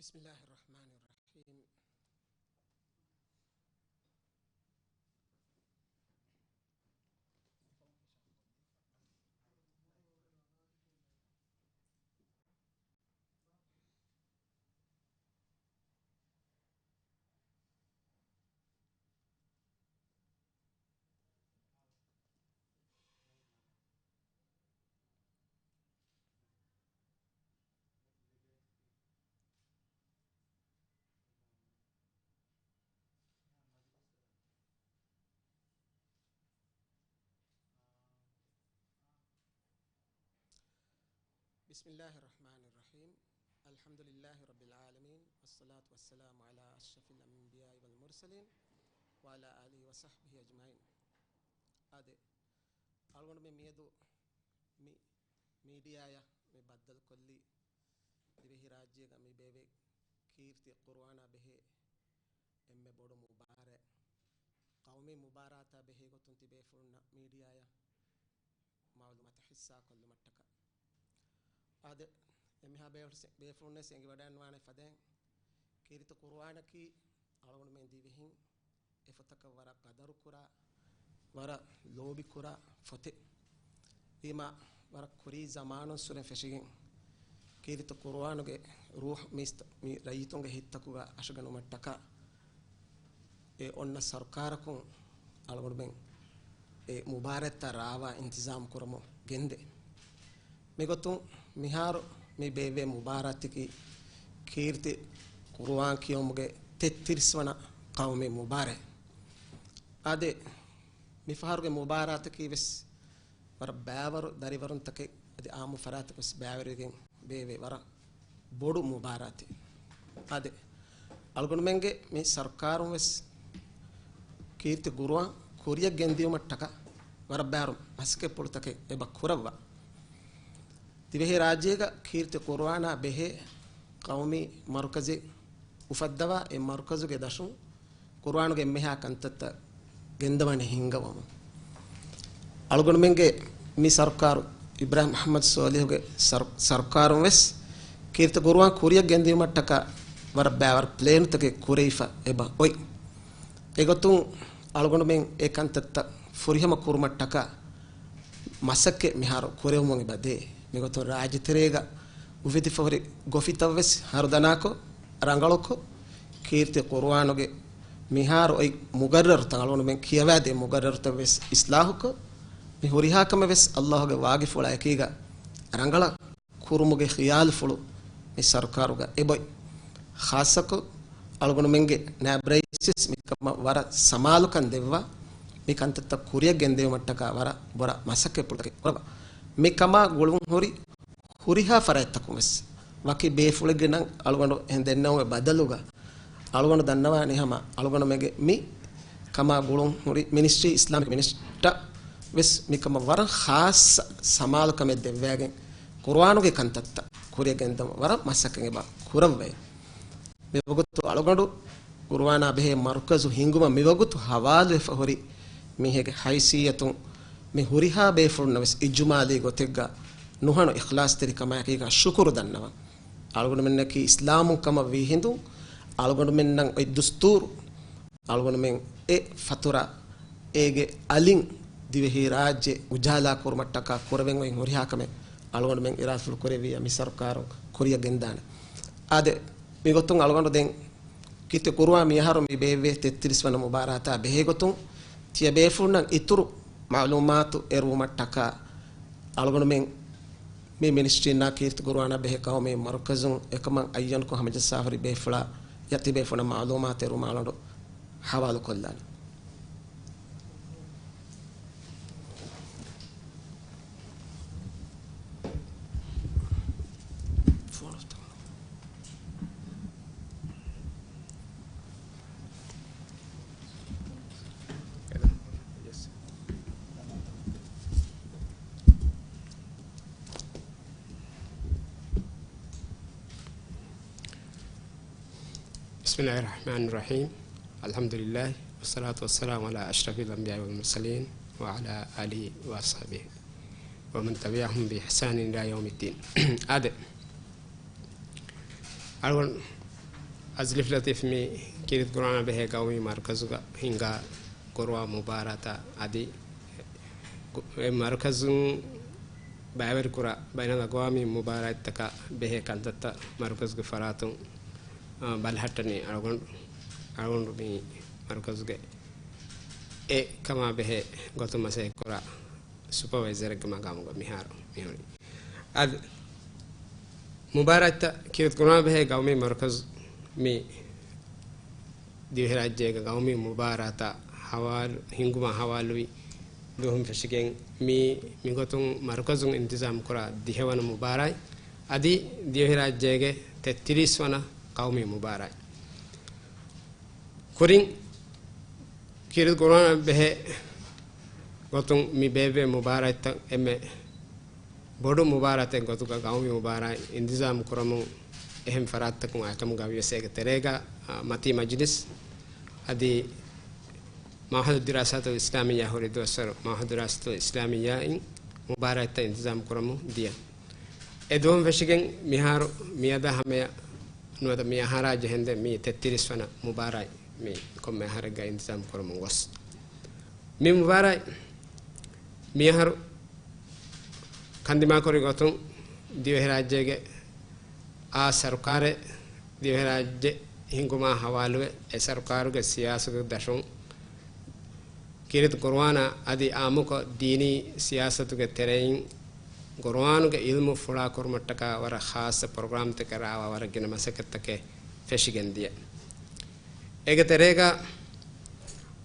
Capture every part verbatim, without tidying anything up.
بسم الله الرحمن الرحيم. بسم الله الرحمن الرحيم. الحمد لله رب العالمين، والصلاة والسلام على أشرف الأنبياء والمرسلين، وعلى آله وصحبه أجمعين. އާދެ، އަޅުގަނޑުމެން މިއަދު މި މީޑިއާއަށް މި ބައްދަލުކޮށްލީ، ދިވެހިރާއްޖޭގަ މި ބޭއްވި ކީރިތި ޤުރުއާނާ ބެހޭ އެންމެ ބޮޑު މުބާރާތް، ޤައުމީ މުބާރާތާ ބެހޭ ގޮތުން ތިބޭފުޅުންނަށް މީޑިއާއަށް މަޢުލޫމާތު ހިއްސާކޮށްލުމަށްޓަކާ. އާދެ، އެންމެހާ ބޭފުޅު-، ބޭފުޅުންވެސް އެނގިވަޑައިގަންނަވާނެ ފަދައިން، ކީރިތި ޤުރުއާނަކީ އަޅުގަނޑުމެން ދިވެހިން އެފޮތަކަށް ވަރަށް ޤަދަރުކުރާ، ވަރަށް ލޯބިކުރާ ފޮތެއް. ވީމާ، ވަރަށް ކުރީ ޒަމާނުންސުރެން ފެށިގެން، ކީރިތި ޤުރުއާނުގެ ރޫޙު މީސް-، މި ރައްޔިތުންގެ ހިތްތަކުގަ އަށަގަނުމަށްޓަކާ، އެ އޮންނަ ސަރުކާރަކުން އަޅުގަނޑުމެން އެ މުބާރާތްތައް ރާވާ އިންތިޒާމް ކުރަމުން ގެންދޭ. މިގޮތުން މިހާރު މި ބޭއްވޭ މުބާރާތަކީ ކީރިތި ޤުރުއާން ކިޔެވުމުގެ ތެއްތިރީސް ވަނަ ޤައުމީ މުބާރާތް. އާދެ، މިފަހަރުގެ މުބާރާތަކީ ވެސް ވަރަށް ބައިވަރު ދަރިވަރުންތަކެއް އަދި އާއްމު ފަރާތަކު ވެސް ބައިވެރިވެގެން ބޭއްވޭ ވަރަށް ބޮޑު މުބާރާތެއް. އާދެ، އަޅުގަނޑުމެންގެ މި ސަރުކާރުން ވެސް ކީރިތި ޤުރުއާން ކުރިއަށް ގެންދިޔުމަށްޓަކާ ވަރަށް ބައިވަރު މަސައްކަތްޕުޅުތަކެއް އެބަ ކުރައްވާ. ދިވެހިރާއްޖޭގަ ކީރިތި ޤުރުއާނާ ބެހޭ ޤައުމީ މަރުކަޒެއް އުފައްދަވާ، އެ މަރުކަޒުގެ ދަށުން ޤުރުއާނުގެ އެންމެހާ ކަންތައްތައް ގެންދަވަން ހިންގަވަމުން. އަޅުގަނޑުމެންގެ މި ސަރުކާރު، އިބްރާހިމް މުޙައްމަދު ޞާލިޙުގެ ސަރު-، ސަރުކާރުން ވެސް ކީރިތި ޤުރުއާން ކުރިއަށް ގެންދިޔުމަށްޓަކާ ވަރަށް ބައިވަރު ޕްލޭނުތަކެއް ކުރެވިފަ އެބަ އޮތް. އެގޮތުން އަޅުގަނޑުމެން އެ ކަންތައްތައް ފުރިހަމަ ކުރުމަށްޓަކާ މަސައްކަތް މިހާރު ކުރެވުމުން އެބަ ދޭ. މިގޮތުން ރާއްޖެތެރޭގަ އުފެދިފަ ހުރި ގޮފިތައް ވެސް ހަރުދަނާކޮށް، ރަނގަޅުކޮށް، ކީރިތި ޤުރުއާނުގެ މިހާރު އޮތް މުގައްރަރުތައް، އަޅުގަނޑުމެން ކިޔަވާދޭ މުގައްރަރުތައް ވެސް އިޞްލާޙުކޮށް، މި ހުރިހާ ކަމެއް ވެސް ﷲ ގެ ވާގިފުޅާ އެކީގަ ރަނގަޅަށް ކުރުމުގެ ޚިޔާލުފުޅު މި ސަރުކާރުގަ އެބައޮތް. ޚާއްޞަކޮށް، އަޅުގަނޑުމެންގެ ނާއިބު ރައީސް ވެސް މިކަމަށް ވަރަށް ސަމާލުކަން ދެއްވާ، މި ކަންތައްތައް ކުރިއަށް ގެންދެވުމަށްޓަކާ ވަރަށް ބޮޑަށް މަސައްކަތްޕުޅުތަކެއް ކުރައްވާ. މިކަމާ ގުޅުން ހުރި ހުރިހާ ފަރާތްތަކުން ވެސް، ވަކި ބޭފުޅެއްގެ ނަން އަޅުގަނޑު އެހެން ދެންނެވުމެއް ބަދަލުގަ، އަޅުގަނޑު ދަންނަވާނެ ހަމަ އަޅުގަނޑުމެންގެ މި ކަމާ ގުޅުން ހުރި މިނިސްޓްރީ، އިސްލާމިކް މިނިސްޓަށް ވެސް މިކަމަށް ވަރަށް ޚާއްޞަ ސަމާލުކަމެއް ދެއްވައިގެން، ޤުރުއާނުގެ ކަންތައްތައް ކުރިއަށް ގެންދަމުން ވަރަށް މަސައްކަތް އެބަ ކުރައްވައި. މިވަގުތު އަޅުގަނޑު ޤުރުއާނާ ބެހޭ މަރުކަޒު ހިންގުމަށް މިވަގުތު ހަވާލުވެފަ ހުރި މީހެއްގެ ހައިސިއްޔަތުން މި ހުރިހާ ބޭފުޅުންނަށް ވެސް އިޖުމާލީ ގޮތެއްގަ ނުހަނު އިޚްލާޞްތެރިކަމާއެކީގަ ޝުކުރު ދަންނަވަން. އަޅުގަނޑުމެންނަކީ އިސްލާމުން ކަމަށް ވީހިނދު އަޅުގަނޑުމެންނަށް އޮތް ދުސްތޫރު، އަޅުގަނޑުމެން އެ ފަތުރަ އޭގެ އަލިން ދިވެހިރާއްޖެ އުޖާލާ ކުރުމަށްޓަކާ ކުރެވެން އޮތް ހުރިހާ ކަމެއް އަޅުގަނޑުމެން އިރާދަފުޅު ކުރެއްވިއްޔާ މި ސަރުކާރުން ކުރިއަށް ގެންދާނެ. އާދެ، މިގޮތުން އަޅުގަނޑު ދެން ކީރިތި ޤުރުއާން މިއަހަރު މި ބޭއްވޭ ތެއްތިރީސް ވަނަ މުބާރާތާ ބެހޭގޮތުން ތިޔަބޭފުޅުންނަށް އިތުރު މަޢުލޫމާތު އެރުވުމަށްޓަކާ އަޅުގަނޑުމެން މި މިނިސްޓްރީންނާ ކީރިތި ޤުރުއާނާ ބެހޭ ޤައުމީ މަރުކަޒުން އެކަމަށް އައްޔަންކޮށް ހަމަޖައްސާފަ ހުރި ބޭފުޅާ ތިބޭފުޅުންނަށް މަޢުލޫމާތު އެރުވުމަށް އަޅުގަނޑު ހަވާލުކޮށްލާނެ. بسم الله الرحمن الرحيم. الحمد لله والصلاة والسلام على أشرف الأنبياء والمرسلين وعلى آله وأصحابه ومن تبعهم بإحسان إلى يوم الدين. އާދެ، އަޅުގަނޑު އަޒްލިފް ލަތީފް މި ކީރިތި ގުރުއާނާ ބެހޭ ގައުމީ މަރުކަޒުގަ ހިންގާ ގުރުއާ މުބާރާތާ އަދި އެ މަރުކަޒުން ބައިވެރިކުރާ ބައިނަލްއަގްވާމީ މުބާރާތްތަކާ ބެހޭ ކަންތައްތައް މަރުކަޒުގެ ފަރާތުން، އާ، ބަލަހައްޓަނީ އަޅުގަނޑު، އަޅުގަނޑު މި މަރުކަޒުގެ އެ ކަމާ ބެހޭ ގޮތުން މަސައްކަތްކުރާ ސުޕަވައިޒަރެއްގެ މަގާމުގަ މިހާރު މިހުރީ. އަދި މުބާރާތްތައް ކީރިތި ގުރުއާނާ ބެހޭ ގައުމީ މަރުކަޒު މި ދިވެހިރާއްޖޭގެ ގައުމީ މުބާރާތާ ހަވާލު، ހިންގުމާ ހަވާލުވި ދުވަހުން ފެށިގެން މި، މިގޮތުން މަރުކަޒުން އިންތިޒާމްކުރާ ދިހަވަނަ މުބާރާތް އަދި ދިވެހިރާއްޖޭގެ ތެއްތިރީސް ވަނަ ގައުމީ މުބާރާތް. ކުރިން ކީރިތި ގުރުއާނާ ބެހޭ ގޮތުން މި ބޭއްވޭ މުބާރާތްތައް އެންމެ ބޮޑު މުބާރާތެއް ގޮތުގަ ގައުމީ މުބާރާތް އިންތިޒާމު ކުރަމުން އެހެން ފަރާތްތަކުން އައިކަމުގަ ވިޔަސް އޭގެ ތެރޭގަ، އާ، މަތީ މަޖިލިސް އަދި މަޢުހަދު ދިރާސާތުލް އިސްލާމިއްޔާ ހުރި ދުވަސްވަރު މަޢުހަދު ދިރާސާތުލް އިސްލާމިއްޔާއިން މުބާރާތްތައް އިންތިޒާމު ކުރަމުން ދިޔަ. އެ ދުވަހުން ފެށިގެން މިހާރު މިއަދާ ހަމަޔަށް ނުވަތަ މި އަހަރާ ޖެހެންދެން މީ ތެއްތިރީސް ވަނަ މުބާރާތް މި ކޮންމެ އަހަރެއްގަ އިންތިޒާމް ކުރަމުން ގޮސް. މި މުބާރާތް މިއަހަރު ކަންދިމާކުރި ގޮތުން ދިވެހިރާއްޖޭގެ އާ ސަރުކާރެއް، ދިވެހިރާއްޖެ ހިންގުމާ ހަވާލުވެ، އެ ސަރުކާރުގެ ސިޔާސަތުގެ ދަށުން ކީރިތި ގުރުއާނާ އަދި އާއްމުކޮށް ދީނީ ސިޔާސަތުގެ ތެރެއިން ގުރުއާނުގެ އިލްމު ފުޅާކުރުމަށްޓަކާ ވަރަށް ޚާއްޞަ ޕްރޮގްރާމްތަކެއް ރާވާ ވަރަށް ގިނަ މަސައްކަތްތަކެއް ފެށިގެން ދިޔަ. އޭގެ ތެރޭގަ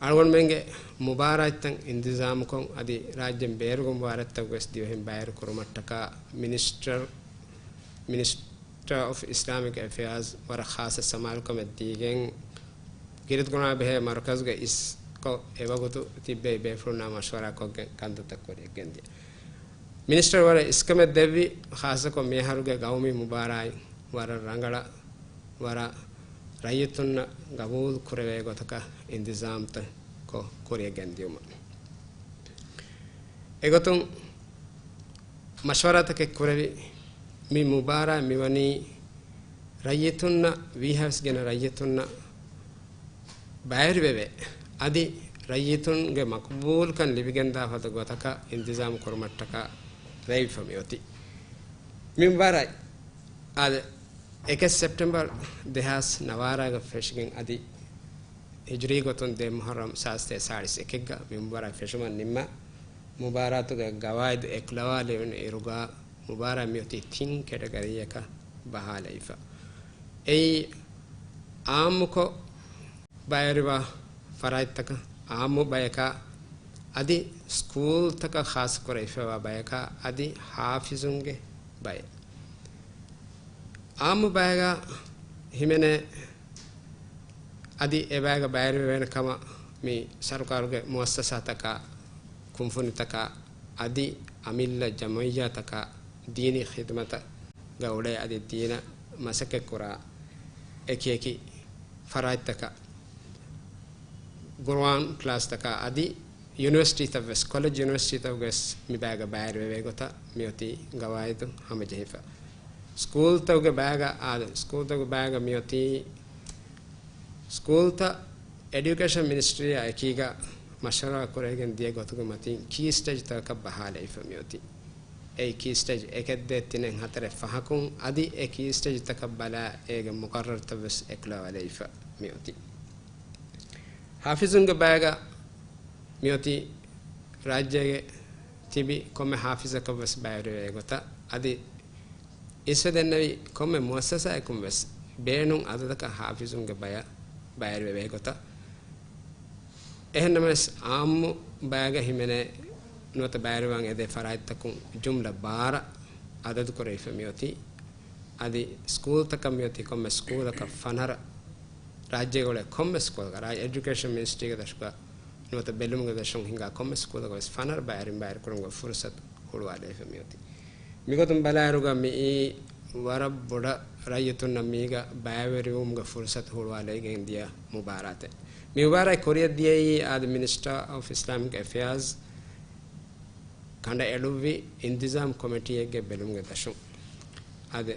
އަޅުގަނޑުމެންގެ މުބާރާތްތައް އިންތިޒާމުކޮށް އަދި ރާއްޖޭން ބޭރުގެ މުބާރާތްތައް ވެސް ދިވެހިން ބައިވެރި ކުރުމަށްޓަކާ މިނިސްޓަރ، މިނިސްޓަރ އޮފް އިސްލާމިކް އެފެއާޒް ވަރަށް ޚާއްޞަ ސަމާލުކަމެއް ދީގެން، ކީރިތި ގުރުއާނާ ބެހޭ މަރުކަޒުގެ އިސްކޮށް، އެވަގުތު ތިއްބެވި ބޭފުޅުންނާ މަޝްވަރާކޮށްގެން ކަންތައްތައް ކުރިއަށް ގެންދިޔަ. މިނިސްޓަރ ވަރަށް އިސްކަމެއް ދެއްވި، ޚާއްޞަކޮށް މިއަހަރުގެ ގައުމީ މުބާރާތް ވަރަށް ރަނގަޅަށް، ވަރަށް ރައްޔިތުންނަށް ގަބޫލު ކުރެވޭ ގޮތަކަށް އިންތިޒާމްތައް ކޮށް ކުރިއަށް ގެންދިއުމަށް. އެގޮތުން މަޝްވަރާތަކެއް ކުރެވި، މި މުބާރާތް މިވަނީ ރައްޔިތުންނަށް ވީހާވެސް ގިނަ ރައްޔިތުންނަށް ބައިވެރިވެވޭ، އަދި ރައްޔިތުންގެ މަޤްބޫލުކަން ލިބިގެންދާ ފަދަ ގޮތަކަށް އިންތިޒާމް ކުރުމަށްޓަކާ ރޭވިފަ މިއޮތީ. މި މުބާރާތް އާދެ، އެކެއް ސެޕްޓެމްބަރު ދެހާސް ނަވާރައިގަ ފެށިގެން އަދި ހިޖުރީ ގޮތުން ދެ މުހައްރަމް ސާސްތޭ ސާޅީސް އެކެއްގަ މި މުބާރާތް ފެށުމަށް ނިންމާ، މުބާރާތުގެ ގަވާއިދު އެކުލަވާލެވުނު އިރުގަ، މުބާރާތް މިއޮތީ ތިން ކެޓަގަރީއަކަށް ބަހާލައިފަ. އެއީ، އާއްމުކޮށް ބައިވެރިވާ ފަރާތްތަކަށް އާއްމު ބަޔަކާ، އަދި ސްކޫލްތަކަށް ޚާއްޞަކުރެވިފައިވާ ބަޔަކާ، އަދި ޙާފިޒުންގެ ބައެއް. އާއްމު ބަޔަކާ ހިމެނޭ، އަދި އެ ބަޔަކަށް ބައިވެރިވެވޭނެ ކަމަށް މި ސަރުކާރުގެ މުއައްސަސާތަކާ، ކުންފުނިތަކާ، އަދި އަމިއްލަ ޖަމުޢިއްޔާތަކާ، ދީނީ ޚިދުމަތުގަ އުޅޭ އަދި ދީނަށް މަސައްކަތްކުރާ އެކިއެކި ފަރާތްތަކަށް، ގުރުއާން ކްލާސްތަކާ އަދި ޔުނިވަރސިޓީތައް ވެސް، ކޮލެޖް ޔުނިވަރސިޓީތަކުގަ ވެސް މި ބަޔަކަށް ބައިވެރިވެވޭ ގޮތަށް މިއޮތީ ގަވާއިދު ހަމަޖެހިފަ. ސްކޫލްތަކުގެ ބަޔަކަށް އާދެ، ސްކޫލްތަކުގެ ބަޔަކަށް މިއޮތީ ސްކޫލްތައް އެޑިއުކޭޝަން މިނިސްޓްރީއާ އެކީގަ މަޝްވަރާ ކުރެވިގެން ދިޔަ ގޮތުގެ މަތިން ކީ ސްޓޭޖްތަކަކަށް ބަހާލައިފަ މިއޮތީ. އެއީ ކީ ސްޓޭޖް އެކެއް ދޭއް ތިނެއް ހަތަރެއް ފަހަކުން އަދި އެ ކީ ސްޓޭޖްތަކަށް ބަލާ އޭގެ މުޤައްރަރުތައް ވެސް އެކުލަވާލައިފަ މިއޮތީ. ޙާފިޒުންގެ ބަޔަކަށް މިއޮތީ ރާއްޖޭގެ ތިބި ކޮންމެ ޙާފިޒަކަށް ވެސް ބައިވެރިވޭ ގޮތަށް އަދި އިސްވެ ދެންނެވި ކޮންމެ މުއައްސަސާއަކުން ވެސް ބޭނުން އަދަދަކަށް ޙާފިޒުންގެ ބަޔަށް ބައިވެރިވެވޭ ގޮތަށް. އެހެންނަމަވެސް، އާއްމު ބަޔަކަށް ހިމެނޭ ނުވަތަ ބައިވެރިވާން އެދޭ ފަރާތްތަކުން ޖުމްލަ ބާރަ އަދަދުކުރެވިފަ މިއޮތީ. އަދި ސްކޫލްތަކަށް މިއޮތީ ކޮންމެ ސްކޫލަކަށް ފަނަރަ، ރާއްޖޭގަ އުޅޭ ކޮންމެ ސްކޫލަކަށް، ރާއްޖެ އެޑިއުކޭޝަން މިނިސްޓްރީގެ ދަށުގަ ނުވަތަ ބެލުމުގެ ދަށުން ހިނގާ ކޮންމެ ސްކޫލަކަށް ވެސް ފަނަރަ ބައިވެރިން ބައިވެރިކުރުމުގެ ފުރުސަތު ހުޅުވާލައިފަ މިއޮތީ. މިގޮތުން ބަލާއިރުގަ މިއީ ވަރަށް ބޮޑަށް ރައްޔިތުންނަށް މީގަ ބައިވެރިވުމުގެ ފުރުސަތު ހުޅުވާލައިގެން ދިޔަ މުބާރާތެއް. މި މުބާރާތް ކުރިއަށް ދިޔައީ އާދެ، މިނިސްޓަރ އޮފް އިސްލާމިކް އެފެއާޒް ކަނޑައެޅުއްވި އިންތިޒާމް ކޮމިޓީއެއްގެ ބެލުމުގެ ދަށުން. އާދެ،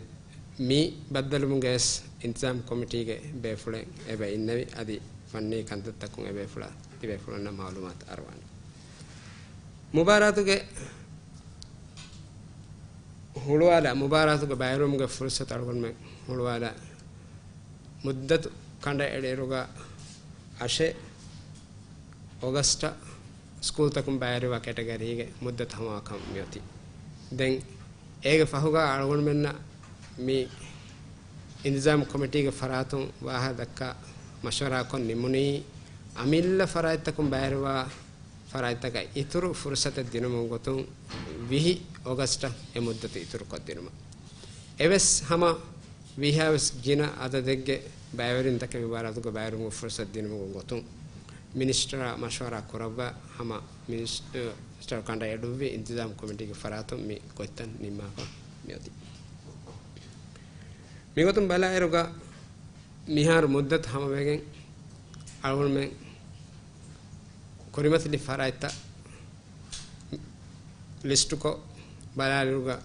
މި ބައްދަލުވުމުގައިވެސް އިންތިޒާމް ކޮމިޓީގެ ބޭފުޅެއް އެބަ އިންނެވި، އަދި ފަންނީ ކަންތައްތަކުން އެބޭފުޅާ ތިބޭފުޅުންނަށް މައުލޫމާތު އަރުވާނެ. މުބާރާތުގެ ހުޅުވާލާ، މުބާރާތުގެ ބައިވެރިވުމުގެ ފުރުސަތު އަޅުގަނޑުމެން ހުޅުވާލާ މުއްދަތު ކަނޑައެޅިއިރުގަ އަށެއް އޮގަސްޓަށް ސްކޫލްތަކުން ބައިވެރިވާ ކެޓަގަރީގެ މުއްދަތު ހަމަވާކަމަށް މިއޮތީ. ދެން އޭގެ ފަހުގަ އަޅުގަނޑުމެންނަށް މި އިންތިޒާމް ކޮމިޓީގެ ފަރާތުން ވާހަކަ ދައްކާ މަޝްވަރާކޮށް ނިމުނީ، އަމިއްލަ ފަރާތްތަކުން ބައިވެރިވާ ފަރާތްތަކަށް އިތުރު ފުރުސަތެއް ދިނުމުގެ ގޮތުން ވިހި އޮގަސްޓަށް އެ މުއްދަތު އިތުރުކޮށްދިނުމަށް. އެވެސް ހަމަ ވީހާވެސް ގިނަ އަދަދެއްގެ ބައިވެރިންތަކެއް މި މުބާރާތުގެ ބައިވެރިވުމުގެ ފުރުސަތު ދިނުމުގެ ގޮތުން މިނިސްޓަރާ މަޝްވަރާ ކުރައްވާ ހަމަ މިނިސްޓަރ ކަނޑައެޅުއްވި އިންތިޒާމް ކޮމިޓީގެ ފަރާތުން މި ގޮތްތައް ނިންމާފަ މިއޮތީ. މިގޮތުން ބަލާއިރުގަ މިހާރު މުއްދަތު ހަމަވެގެން އަޅުގަނޑުމެން ކުރިމަތިލި ފަރާތްތައް ލިސްޓުކޮށް ބަލާލިއިރުގަ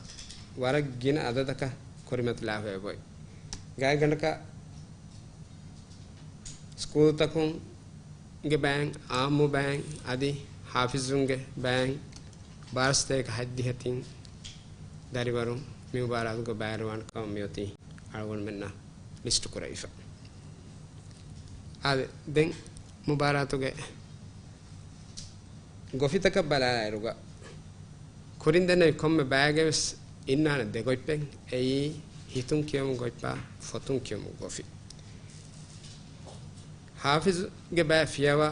ވަރަށް ގިނަ އަދަދަކަށް ކުރިމަތިލާފައި އޮތް. ގާތްގަނޑަކަށް ސްކޫލްތަކުންގެ ބައިން، އާއްމު ބައިން އަދި ހާފިޒުންގެ ބައިން ބާރަ ސަތޭކަ ހަތްދިހަ ތިން ދަރިވަރުން މި މުބާރާތުގަ ބައިވެރިވާނެ ކަމަށް މިއޮތީ އަޅުގަނޑުމެންނަށް ލިސްޓު ކުރެވިފަ. އާދެ، ދެން މުބާރާތުގެ ގޮފިތަކަށް ބަލާލާއިރުގަ، ކުރިން ދެންނެވި ކޮންމެ ބައެއްގަވެސް އިންނާނެ ދެ ގޮތްޕެއް. އެއީ، ހިތުން ކިޔަމު ގޮތްޕާ، ފޮތުން ކިޔަމު ގޮފި. ހާފިޒުގެ ބައި ފިޔަވާ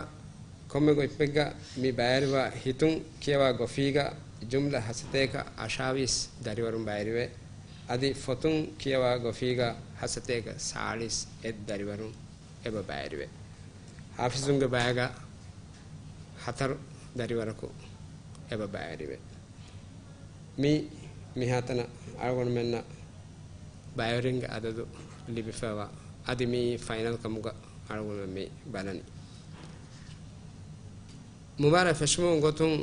ކޮންމެ ގޮތްޕެއްގަ މި ބައިވެރިވާ ހިތުން ކިޔަވާ ގޮފީގަ ޖުމްލަ ހަސަތޭކަ އަށާވީސް ދަރިވަރުން ބައިވެރިވޭ. އަދި ފޮތުން ކިޔަވާ ގޮފީގަ ހަސަތޭކަ ސާޅީސް އެއް ދަރިވަރުން އެބަ ބައިވެރިވޭ. ހާފިޒުންގެ ބައިގަ ހަތަރު ދަރިވަރަކު އެބަ ބައިވެރިވޭ. މި މިހާތަނަށް އަޅުގަނޑުމެންނަށް ބައިވެރިންގެ އަދަދު ލިބިފައިވާ، އަދި މިއީ ފައިނަލް ކަމުގަ އަޅުގަނޑުމެން މި ބަލަނީ. މުބާރާތް ފެށުމުގެ ގޮތުން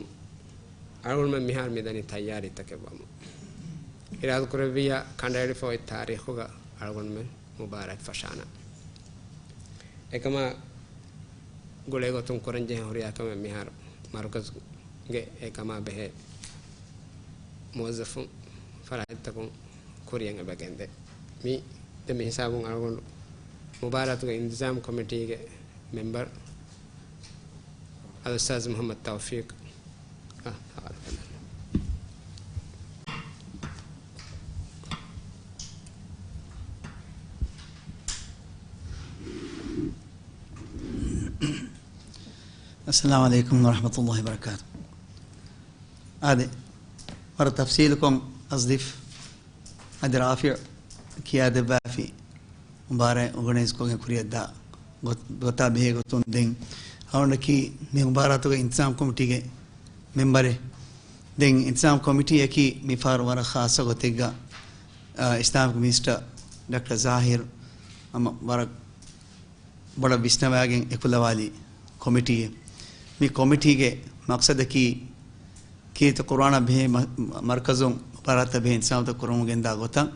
އަޅުގަނޑުމެން މިހާރު މިދަނީ ތައްޔާރީތަކެއް ވަމުން. އިރާދަކުރެއްވިއްޔާ ކަނޑައެޅިފަ އޮތް ތާރީޚުގަ އަޅުގަނޑުމެން މުބާރާތް ފަށާނަން. އެކަމާ ގުޅޭ ގޮތުން ކުރަންޖެހޭ ހުރިހާ ކަމެއް މިހާރު މަރުކަޒުގެ އެކަމާ ބެހޭ މުވައްޒަފުން ފަރާތްތަކުން ކުރިޔަށް އެބަ ގެންދޭ. މި ދެ މި ހިސާބުން އަޅުގަނޑު މުބާރާތުގެ އިންތިޒާމް ކޮމިޓީގެ މެމްބަރު އަލްއުސްތާޛު މުޙައްމަދު ތައުފީޤް އަށް ހަވާލު ކަން. އައްސަލާމު ޢަލައިކުމް ވަރަޙްމަތުﷲި ވަބަރަކާތުހު. އާދެ، ވަރަށް ތަފްސީލުކޮށް އަޒްލިފް އަދި ރާފިޢު ކިޔާދެއްވާފި މުބާރާތް އޮގަނައިޒްކޮށްގެން ކުރިއަށްދާ ގޮ-، ގޮތާ ބެހޭ ގޮތުން ދެން އަޅުގަނޑަކީ މި މުބާރާތުގެ އިންތިޒާމް ކޮމިޓީގެ މެމްބަރެއް. ދެން އިންތިޒާމް ކޮމިޓީއަކީ މިފަހަރު ވަރަށް ޚާއްޞަ ގޮތެއްގަ، އާ، އިސްލާމިކް މިނިސްޓަރ ޑޮކްޓަރ ޒާހިރު ހަމަ ވަރަށް ބޮޑަށް ވިސްނަވާގެން އެކުލަވާލި ކޮމިޓީއެއް. މި ކޮމިޓީގެ މަޤްޞަދަކީ، ކީރިތި ޤުރުއާނާ ބެހޭ މަ-، މަރުކަޒުން މުބާރާތަށް ބެހޭ އިންތިޒާމްތައް ކުރަމުން ގެންދާ ގޮތަށް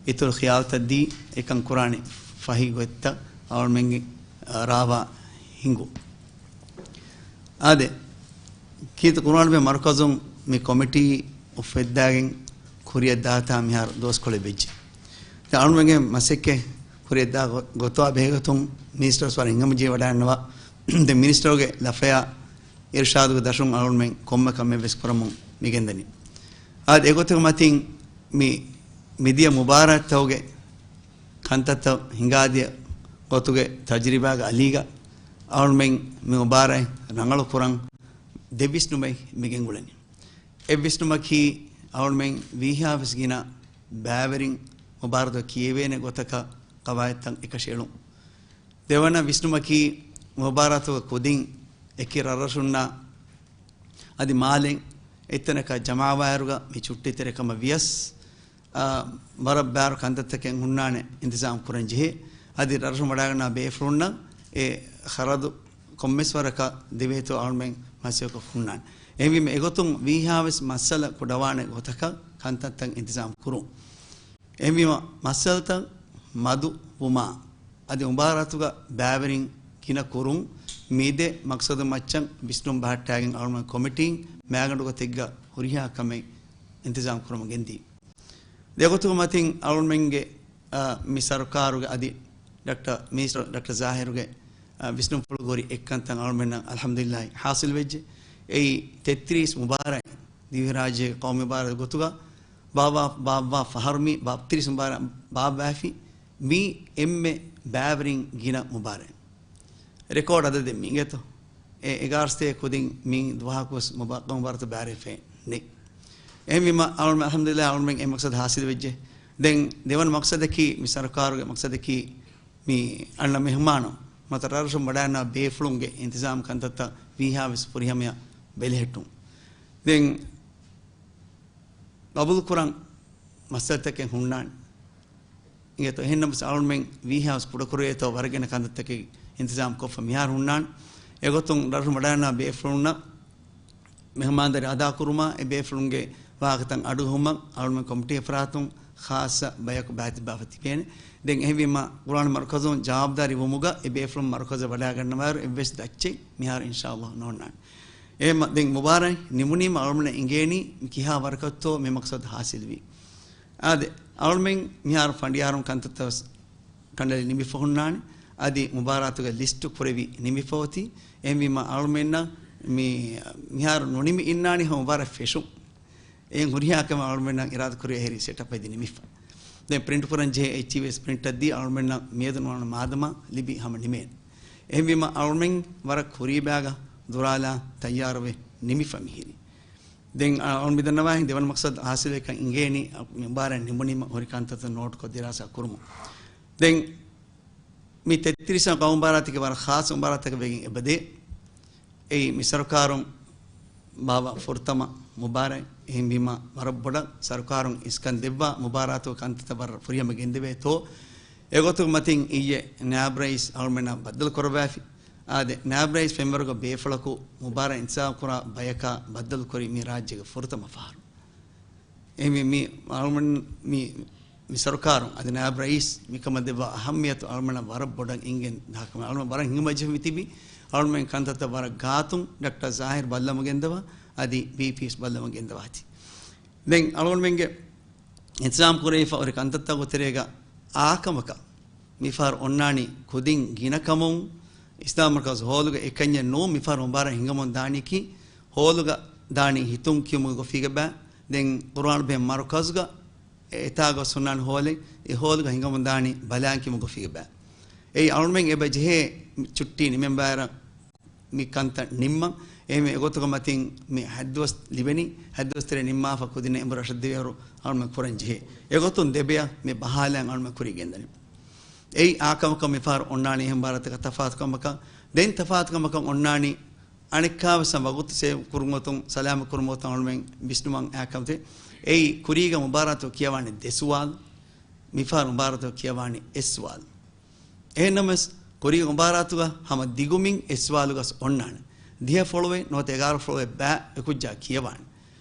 އިތުރު ޚިޔާލުތައް ދީ، އެކަން ކުރާނެ ފަހި ގޮތްތައް އަޅުމެންގެ، އަ، ރާވާ ހިނގު. އާދެ، ކީރިތި ޤުރުއާނާ ބެހޭ މަރުކަޒުން މި ކޮމިޓީ އުފެއްދާގެން ކުރިއަށް ދާތާ މިހާރު ދުވަސްކޮޅެއް ވެއްޖެ. ދެން އަޅުމެންގެ މަސައްކަތް ކުރިއަށްދާ ގޮ-، ގޮތާ ބެހޭގޮތުން މިނިސްޓަރު ވަރަށް ހިނގަމުޖެހި ވަޑައިގަންނަވާ. ދެން މިނިސްޓަރުގެ ލަފަޔާ އިރުޝާދުގެ ދަށުން އަޅުގަނޑުމެން ކޮންމެ ކަމެއް ވެސް ކުރަމުން މިގެންދަނީ. އާދެ، އެގޮތުގެ މަތިން މި މިދިޔަ މުބާރާތްތަކުގެ ކަންތައްތައް ހިނގާދިޔަ ގޮތުގެ ތަޖުރިބާގެ އަލީގަ އަޅުގަނޑުމެން މި މުބާރާތް ރަނގަޅު ކުރަން ދެ ވިސްނުމެއް މިގެންގުޅެނީ. އެއް ވިސްނުމަކީ އަޅުގަނޑުމެން ވީހާވެސް ގިނަ ބައިވެރިން މުބާރާތުގަ ކިޔެވޭނެ ގޮތަކަށް ޤަވާޢިދުތައް އެކަށީ އެޅުން. ދެވަނަ ވިސްނުމަކީ މުބާރާތުގެ ކުދިން އެކި ރަށްރަށުންނާ އަދި މާލެން އެއްތަނަކަށް ޖަމާވާއިރުގަ މި ޗުއްޓީ ތެރޭ ކަމަށް ވިޔަސް، އާ، ވަރަށް ބާރު ކަންތައްތަކެއް ހުންނާނެ އިންތިޒާމް ކުރަން ޖެހޭ. އަދި ރަށުން ވަޑައިގަންނަވާ ބޭފުޅުންނަށް އެ ޚަރަދު ކޮންމެސް ވަރަކަށް ދެވޭތޯ އަޅުމެން މަސައްކަތްކޮށް ހުންނާނެ. އެހެންވީމަ އެގޮތުން ވީހާވެސް މައްސަލަ ކުޑަވާނެ ގޮތަކަށް ކަންތައްތައް އިންތިޒާމް ކުރުން. އެހެންވީމަ، މައްސަލަތައް މަދު ވުމާ އަދި މުބާރާތުގަ ބައިވެރިން ގިނަ ކުރުން، މި ދެ މަޤްޞަދު މައްޗަށް ވިސްނުން ބަހައްޓާގެން އަޅުގަނޑު ކޮމިޓީން މައިގަނޑު ގޮތެއްގަ ހުރިހާ ކަމެއް އިންތިޒާމް ކުރަމުން ގެންދީ. ދެގޮތުގެ މަތިން އަޅުގަނޑުމެންގެ، އާ، މި ސަރުކާރުގެ އަދި ޑޮކްޓަރ މިނިސްޓަރ ޑޮކްޓަރ ޒާހިރުގެ، އާ، ވިސްނުންފުޅުގެ ހުރި އެއްކަންތައް އަޅުގަނޑުމެންނަށް އަލްޙަމްދުލިއްލާހި ޙާޞިލް ވެއްޖެ. އެއީ ތެއްތިރީސް މުބާރާތް ދިވެހިރާއްޖޭގެ ޤައުމީ މުބާރާތް ގޮތުގަ ބާއްވާ، ބާއްވާ ފަހަރު މި ބާ-، ތިރީސް މުބާރާތް ބާއްވާފި. މީ އެންމެ ބައިވެރިން ގިނަ މުބާރާތް. ރެކޯޑް އަދަދެއް މި އިނގޭތޯ. އެ އެގާރަ ސަތޭކަ ކުދިން މި ދުވަހަކުވެސް މުބާ-، މުބާރާތު ބައިވެރިވެފައެއް ނެތް. އެހެންވީމަ، އަޅުގަނޑު އަލްޙަމްދުލިއްލާހި، އަޅުގަނޑުމެން އެ މަޤްޞަދު ޙާޞިލް ވެއްޖެ. ދެން ދެވަނަ މަޤްޞަދަކީ، މި ސަރުކާރުގެ މަޤްޞަދަކީ، މި އަންނަ މެހުމާނުން ނުވަތަ ރަށްރަށުން ވަޑައިގަންނަވާ ބޭފުޅުންގެ އިންތިޒާމް ކަންތައްތައް ވީހާވެސް ފުރިހަމަޔަށް ބެލެހެއްޓުން. ދެން ގަބޫލުކުރަން މައްސަލަތަކެއް ހުންނާނެ. އިނގޭތޯ، އެހެންނަމަވެސް އަޅުގަނޑުމެން ވީހާވެސް ކުޑަކުރެވޭތޯ ވަރަށް ގިނަ ކަންތައްތަކެއް އިންތިޒާމް ކޮށްފަ މިހާރު ހުންނާނެ. އެގޮތުން ރަށްރަށުން ވަޑައިގަންނަވާ ބޭފުޅުންނަށް މެހުމާންދާރީ އަދާކުރުމާ، އެ ބޭފުޅުންގެ ވާހަކަތައް އަޑުއަހުމަށް އަޅުގަނޑުމެން ކޮމިޓީގެ ފަރާތުން ޚާއްޞަ ބަޔަކު ބައިތިއްބާފަ ތިބޭނެ. ދެން އެހެންވީމަ، ޤުރުއާން މަރުކަޒުން ޖަވާބުދާރީ ވުމުގަ އެ ބޭފުޅުން މަރުކަޒަށް ވަޑައިގަންނަވާއިރު އެއްވެސް ދައްޗެއް މިހާރު އިންޝާﷲ ނޯންނާނެ. އެހެންމަ ދެން މުބާރާތް ނިމުނީމަ އަޅުގަނޑަށް އިނގޭނީ މި ކިހާ ވަރަކަށްތޯ މި މަޤްޞަދު ޙާޞިލްވީ. އާދެ، އަޅުމެން މިހާރު ފަނޑިޔާރުން ކަންތައްތައް ވެސް ކަނޑައެޅި ނިމިފަ ހުންނާނެ. އަދި މުބާރާތުގެ ލިސްޓު ކުރެވި ނިމިފަ އޮތީ. އެހެންވީމަ އަޅުމެންނަށް މި، މިހާރު ނުނިމި އިންނާނީ ހަމަ މުބާރާތް ފެށުން. އެހެން ހުރިހާ ކަމެއް އަޅުމެންނަށް އިރާދަކުރި އެހެރީ ސެޓަޕް ހެދި ނިމިފަ. ދެން ޕްރިންޓް ކުރަން ޖެހޭ އެއްޗިހި ވެސް ޕްރިންޓް ދީ އަޅުމެންނަށް މިއަދު ނުވަނަ މާދަމާ ލިބި ހަމަ ނިމޭނެ. އެހެންވީމަ އަޅުމެން ވަރަށް ކުރީބާގަ ދުރާލާ ތައްޔާރުވެ ނިމިފަ މިހިރީ. ދެން އަ-، އަޅުމެން ދަންނަވާހެން ދެވަނަ މަޤްޞަދު ޙާޞިލްވެކަން އިނގޭނީ، އަ، މި މުބާރާތް ނިމުނީމަ ހުރި ކަންތައްތައް ނޯޓްކޮށް ދިރާސާ ކުރުމުން. ދެން މި ތެއްތިރީސް ޤައުމީ މުބާރާތަކީ ވަރަށް ޚާއްޞަ މުބާރާތަކެއް ވެގެން އެބަދޭ. އެއީ މި ސަރުކާރުން ބާއްވާ ފުރަތަމަ މުބާރާތް. އެހެންވީމަ ވަރަށް ބޮޑަށް ސަރުކާރުން އިސްކަން ދެއްވާ މުބާރާތުގެ ކަންތައްތައް ވަރަށް ފުރިހަމަ ގެންދެވޭތޯ. އެގޮތުގެ މަތިން އިއްޔެ ނާއިބު ރައީސް އަޅުމެންނާ ބައްދަލު ކުރައްވާފި. އާދެ، ނާއިބު ރައީސް ފެންވަރުގެ ބޭފުޅަކު މުބާރާތް އިންތިޒާމް ކުރާ ބަޔަކާ ބައްދަލުކުރީ މި ރާއްޖޭގެ ފުރަތަމަ ފަހަރު. އެހެންވެ، މި އަޅުމެން މި، މި ސަރުކާރުން އަދި ނާއިބު ރައީސް މިކަމަށް ދެއްވާ އަހައްމިޔަތު އަޅުމެންނަށް ވަރަށް ބޮޑަށް އިނގެން ދާކަމެއް. އަޅުމެން ވަރަށް ހިނގަމަޖެހިފަ ތިބި، އަޅުމެން ކަންތައްތައް ވަރަށް ގާތުން ޑޮކްޓަރ ޒާހިރު ބައްލަމުގެންދަވާ، އަދި ބީޕީސް ބައްލަމުގެންދަވާތީ. ދެން އަޅުގަނޑުމެންގެ އިންތިޒާމް ކުރެވިފަ ހުރި ކަންތައްތަކުގެ ތެރޭގަ އާކަމަކަށް މިފަހަރު އޮންނާނީ ކުދިން ގިނަކަމުން، އިސްލާމް މަރުކަޒު ހޯލުގަ އެކަންޏެއް ނޫން މިފަހަރު މުބާރާތް ހިނގަމުން ދާނީކީ، ހޯލުގަ ދާނީ ހިތުން ކިޔުމުގެ ގޮފީގެ ބައި، ދެން ޤުރުއާން ބެހޭ މަރުކަޒުގަ އެތާގަ ސުންނާން ހޯލެއް، އެ ހޯލުގަ ހިނގަމުން ދާނީ ބަލާން ކިޔުމުގެ ގޮފީގެ ބައި. އެއީ އަޅުމެން އެބަ ޖެހޭ ޗުއްޓީ ނިމެން ބާރަށް މި ކަންތައް ނިންމަން. އެހެންވެ، އެގޮތުގެ މަތިން މި ހަތްދުވަސް ލިބެނީ، ހަތްދުވަސް ތެރޭ ނިންމާފަ ކުދިންނަށް އެނބުރި ރަށަށް ދިވެހިރު އަޅުމެން ކުރަން ޖެހޭ. އެގޮތުން ދެބަޔަށް މި ބަހާލައިން އަޅުމެން ކުރީ ގެންދަނީ. އެއީ އާކަމަކަށް މިފަހަރު އޮންނާނީ އެހެން މުބާރާތަކަށް ތަފާތުކަމަކަށް. ދެން ތަފާތުކަމަކަށް އޮންނާނީ އަނެއްކާވެސް ވަގުތު ސޭވް ކުރުމުގޮތުން، ސަލާމަތް ކުރުމުގޮތުން އަޅުމެން ވިސްނުމަށް އާކަމަތެއް. އެއީ ކުރީގަ މުބާރާތު ކިޔަވާނީ ދެ ސުވާލު، މިފަހަރު މުބާރާތު ކިޔަވާނީ އެއް ސުވާލު. އެހެންނަމަވެސް، ކުރީގެ މުބާރާތުގަ ހަމަ ދިގުމިން އެއް ސުވާލުގަސް އޮންނާނެ. ދިހަ ފޮޅުވެ ނުވަތަ އެގާރަ ފޮޅުވެ ބައި އެކުއްޖާ ކިޔަވާނެ.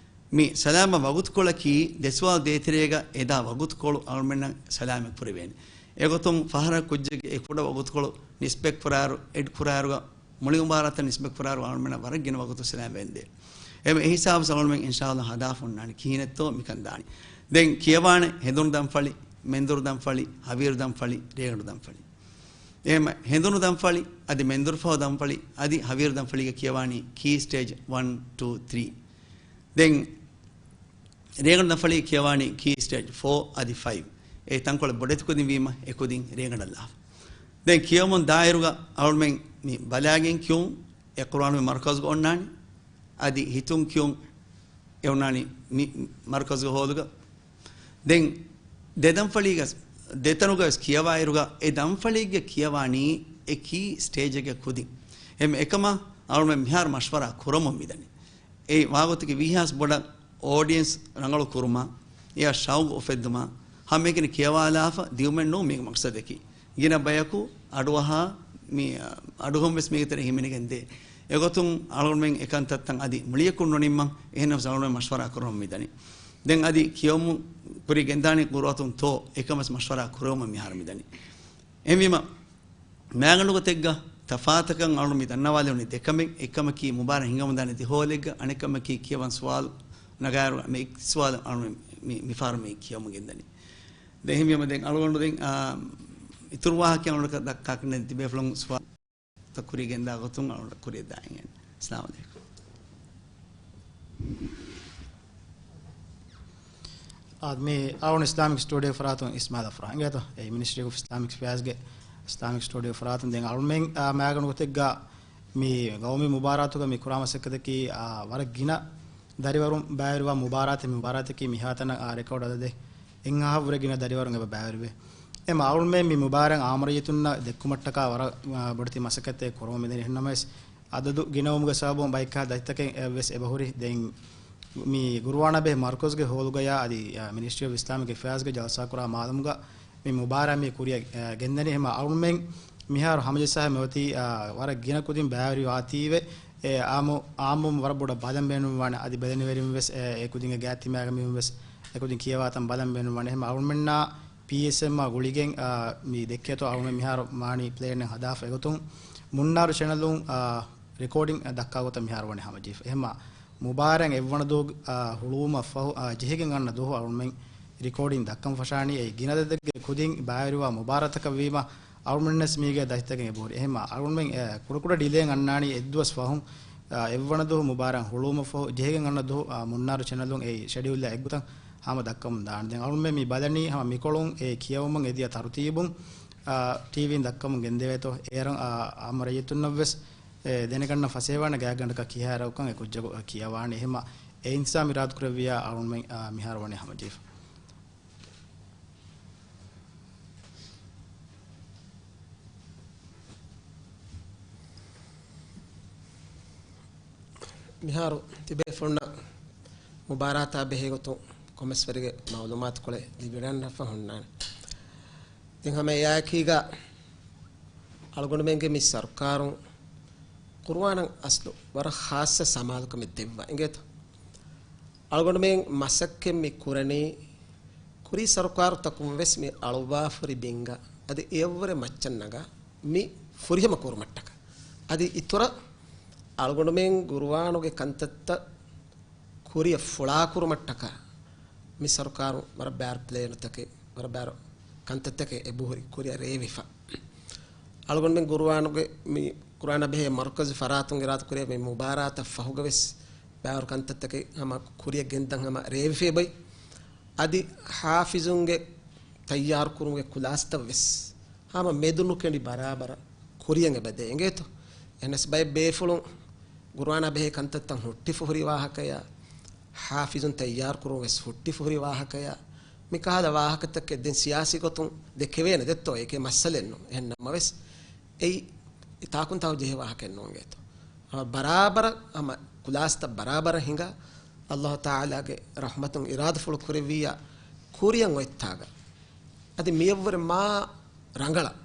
މި ސަލާމަތް ވަގުތުކޮޅަކީ ދެ ސުވާލު ދޭތެރޭގަ އެދާ ވަގުތުކޮޅު އަޅުމެންނަށް ސަލާމަތް ކުރެވޭނެ. އެގޮތުން ފަހަރަށް ކުއްޖެއްގެ އެ ކުޑަ ވަގުތުކޮޅު ނިސްބަތް ކުރާއިރު، އެޑް ކުރާއިރުގަ މުޅި މުބާރާތަށް ނިސްބަތް ކުރާއިރު އަޅުމެންނަށް ވަރަށް ގިނަ ވަގުތު ސަލާމަތް ވެންދޭ. އެ ހިސާބު އަޅުމެން އިންޝާﷲ ހަދާފަ އޮންނާނެ ކިހިނެއްތޯ މިކަން ދާނީ. ދެން ކިޔަވާނެ ހެނދުނު ދަންފަޅި، މެންދުރު ދަންފަޅި، ހަވީރު ދަންފަޅި، ރޭގަނޑު ދަންފަޅި. އެހެން ހެނދުނު ދަންފަޅި، އަދި މެންދުރުފަހު ދަންފަޅި، އަދި ހަވީރު ދަންފަޅީގަ ކިޔަވާނީ ކީ ސްޓޭޖް ވަން، ޓޫ، ތްރީ. ދެން ރޭގަނޑު ދަންފަޅީ ކިޔަވާނީ ކީ ސްޓޭޖް ފޯ އަދި ފައިވް. އެ ތަންކޮޅެއް ބޮޑެތި ކުދިން ވީމަ އެ ކުދިން ރޭގަނޑަށް ލާފަ. ދެން ކިޔަވަމުން ދާއިރުގަ އަޅުމެން މި ބަލާގެން ކިޔުން އެ ޤުރުއާނު މި މަރުކަޒުގަ އޮންނާނީ. އަދި ހިތުން ކިޔުން އެ އޮންނާނީ މި މަރުކަޒުގެ ހޯލުގަ. ދެން ދެ ދަންފަޅީގަ، ދެތަނުގަ ވެސް ކިޔަވާއިރުގަ އެ ދަންފަޅީގަ ކިޔަވާނީ އެ ކީ ސްޓޭޖެއްގެ ކުދިން. އެހެން އެކަމަށް އަޅުމެން މިހާރު މަޝްވަރާ ކުރަމުން މިދަނީ. އެ ވާގޮތަކީ ވީހާސް ބޮޑަށް އޯޑިއެންސް ރަނގަޅު ކުރުމަށް، އެއާ ޝައުގު އުފެއްދުމަށް، ހަމައެކަނި ކިޔަވާލާފަ ދިއުމެއް ނޫން މީގެ މަޤްޞަދަކީ. ގިނަ ބަޔަކު އަޑުއަހާ، މި، އަޑުހޮން ވެސް މީގެ ތެރެ ހިމެނިގެން ދޭ. އެގޮތުން އަޅުގަނޑުމެން އެކަންތައްތައް އަދި މުޅިއަކުން ނުނިންމަން، އެހެންނަމަވެސް އަޅުގަނޑުމެން މަޝްވަރާ ކުރަމުން މިދަނީ. ދެން އަދި ކިޔަވަމުން ކުރި ގެންދާނީ ޤުރުއަތުންތޯ އެކަމަސް މަޝްވަރާ ކުރެވުމަށް މިހާރު މިދަނީ. އެހެންވީމަ، މައިގަނޑު ގޮތެއްގަ ތަފާތަކަށް އަޅުން މި ދަންނަވާލެވުނީ ދެކަމެއް. އެއްކަމަކީ މުބާރާތް ހިނގަމުންދާނީ ދެ ހޯލެއްގަ، އަނެއްކަމަކީ ކިޔަވަން ސުވާލު ނަގާއިރު މި އެއް ސުވާލު އަޅުން މި، މި، މިފަހަރު މި ކިޔަވަމުން ގެންދަނީ. ދެން އެހެންވީމަ ދެން އަޅުގަނޑު ދެން، އާ، އިތުރު ވާހަކަ އަޅުގަނޑަކަށް ދައްކާކަށް ނެތް ތިބޭފުޅުން ސުވާލުތައް ކުރި ގެންދާ ގޮތުން އަޅުގަނޑަށް ކުރިއަށް ދާން. އައްސަލާމު ޢަލައިކުމް. އާ، މި އަޅުން އިސްލާމިކް ސްޓޫޑިއޯ ފަރާތުން އިސްމާލް އަފްރާ އިނގޭތޯ. އެ މިނިސްޓްރީ އޮފް އިސްލާމިކް އެފެއާޒްގެ އިސްލާމިކް ސްޓޫޑިއޯ ފަރާތުން ދެން އަޅުމެން، އާ، މައިގަނޑު ގޮތެއްގަ މި ގައުމީ މުބާރާތުގަ މި ކުރާ މަސައްކަތަކީ، އާ، ވަރަށް ގިނަ ދަރިވަރުން ބައިވެރިވާ މުބާރާތެއް. މި މުބާރާތަކީ މިހާތަނަށް، އާ، ރެކޯޑް އަދަދެއް އެއްހާހަށްވުރެ ގިނަ ދަރިވަރުން އެބަ ބައިވެރިވޭ. އެމަ އަޅުމެން މި މުބާރާތް އާއްމު ރައްޔިތުންނަށް ދެއްކުމަށްޓަކާ ވަރަށް، އާ، ބޮޑެތި މަސައްކަތެއް ކުރަމުން މިދަނީ. އެހެންނަމަވެސް، އަދަދު ގިނަވުމުގެ ސަބަބުން ބައެއްކާ ދަތިތަކެއް އެއްވެސް އެބަހުރި. ދެން މި ގުރުއާނާ ބެހޭ މަރުކަޒުގެ ހޯލުގަޔާ އަދި، އާ، މިނިސްޓްރީ އޮފް އިސްލާމިކް އެފެއާޒްގެ ޖަލްސާ ކުރާ މާލަމުގަ މި މުބާރާތް މި ކުރިއަށް، އާ، ގެންދަނީ. ހަމަ އަޅުމެން މިހާރު ހަމަޖައްސާ މިއޮތީ، އާ، ވަރަށް ގިނަ ކުދިން ބައިވެރި ވާތީވެ، އެ، އާއްމު، އާއްމުން ވަރަށް ބޮޑަށް ބަލަން ބޭނުންވާނެ. އަދި ބެލެނިވެރިން ވެސް، އެ، އެ ކުދިންގެ ގާތްތިމާގެ މީހުން ވެސް އެ ކުދިން ކިޔަވާތަން ބަލަން ބޭނުންވާނެ. ހަމަ އަޅުމެންނާ ޕީއެސްއެމްއާ ގުޅިގެން، އާ، މި ދެއްކޭތޯ އަޅުމެން މިހާރު މާނީ ޕްލޭނެއް ހަދާފަ އެގޮތުން މުންނާރު ޗެނަލުން، އާ، ރެކޯޑިން ދައްކާ ގޮތަށް މިހާރު ވަނީ ހަމަޖެހިފަ. އެހެންމަ މުބާރާތް އެއްވަނަ ދުވަހު، އާ، ހުޅުވުމަށް ފަހު، އާ، ޖެހިގެން އަންނަ ދުވަހު އަޅުމެން ރެކޯޑިން ދައްކަން ފަށާނީ. އެ ގިނަ އަދަދެއްގެ ކުދިން ބައިވެރިވާ މުބާރާތަކަށް ވީމަ، އަޅުމެންނަސް މީގެ ދަތިތަކެއް އެބަހުރި. އެހެންމަ އަޅުމެން، އެ، ކުޑަކުޑަ ޑިލޭއެއް އަންނާނީ އެއްދުވަސް ފަހުން، އާ، އެއްވަނަ ދުވަހު މުބާރާތް ހުޅުވުމަށް ފަހު ޖެހިގެން އަންނަ ދުވަހު، އާ، މުންނާރު ޗެނަލުން އެ ޝެޑިއުލްއާ އެއްގޮތަށް ހަމަ ދައްކަމުން ދާނެ. ދެން އަޅުމެން މި ބަލަނީ ހަމަ މިކޮޅުން އެ ކިޔަވަމުން އެދިޔަ ތަރުތީބުން، އާ، ޓީވީން ދައްކަމުން ގެންދެވޭތޯ. އޭރުން، އާ، އާއްމު ރައްޔިތުންނަށް ވެސް އެ ދެނެގަންނަ ފަސޭހަވާނެ ގާތްގަނޑަކަށް ކިހާއިރަކުކަން އެ ކުއްޖަކު ކިޔަވާނެ. އެހެންމަ އެ އިންތިޒާމް އިރާދަކުރެއްވިޔާ އަޅުމެން، އާ، މިހާރު ވަނީ ހަމަޖެހިފަ. މިހާރު ތިބޭފުޅުންނަށް މުބާރާތާ ބެހޭގޮތުން ކޮމެސްވެރިގެ މައުލޫމާތުކޮޅެއް ލިބިގަންނަފަ ހުންނާނެ. ދެން ހަމަ އެއާއެކީގަ އަޅުގަނޑުމެންގެ މި ސަރުކާރުން ޤުރުއާނަށް އަސްލު ވަރަށް ޚާއްޞަ ސަމާލުކަމެއް ދެއްވާ އިނގޭތޯ. އަޅުގަނޑުމެން މަސައްކަތް މި ކުރަނީ ކުރީ ސަރުކާރުތަކުން ވެސް މި އަޅުއްވާފަ ހުރި ބިންގަ އަދި އެއަށްވުރެ މައްޗަށް ނަގާ މި ފުރިހަމަ ކުރުމަށްޓަކާ. އަދި އިތުރަށް އަޅުގަނޑުމެން ޤުރުއާނުގެ ކަންތައްތައް ކުރިއަށް ފުޅާކުރުމަށްޓަކާ މި ސަރުކާރުން ވަރަށް ބާރު ޕްލޭނުތަކެއް، ވަރަށް ބާރު ކަންތައްތަކެއް އެބަހުރި ކުރިއަށް ރޭވިފަ. އަޅުގަނޑުމެން ޤުރުއާނުގެ މި ޤުރުއާނާ ބެހޭ މަރުކަޒު ފަރާތުން އިރާދަކުރޭ މި މުބާރާތަށް ފަހުގަ ވެސް ބާރު ކަންތައްތަކެއް ހަމަ ކުރިއަށް ގެންދަން ހަމަ ރޭވިފައި ބައި. އަދި ޙާފިޒުންގެ ތައްޔާރުކުރުމުގެ ކުލާސްތައް ވެސް ހަމަ މެދުނުކެނޑި ބަރާބަރަށް ކުރިއަށް އެބަދޭ އިނގޭތޯ. އެހެނަސް ބައެއް ބޭފުޅުން ޤުރުއާނާ ބެހޭ ކަންތައްތައް ހުއްޓިފަ ހުރި ވާހަކަޔާ، ޙާފިޒުން ތައްޔާރުކުރުން ވެސް ހުއްޓިފަ ހުރި ވާހަކަޔާ، މި ކަހަލަ ވާހަކަތަކެއް ދެން ސިޔާސީ ގޮތުން ދެކެވޭނެ ދެއްތޯ އޭކޭ މައްސަލައެއްނު. އެހެންނަމަވެސް އެއީ ތާކުން ތާކު ޖެހޭ ވާހަކައެއް ނޫން އިނގޭތޯ. ހަމަ ބަރާބަރަށް ހަމަ ކުލާސްތައް ބަރާބަރަށް ހިނގާ، ﷲ ތަޢާލާގެ ރަޙްމަތުން އިރާދަފުޅު ކުރެއްވިއްޔާ ކުރިއަށް އޮތްތާގަ އަދި މިއަށްވުރެ މާ ރަނގަޅަށް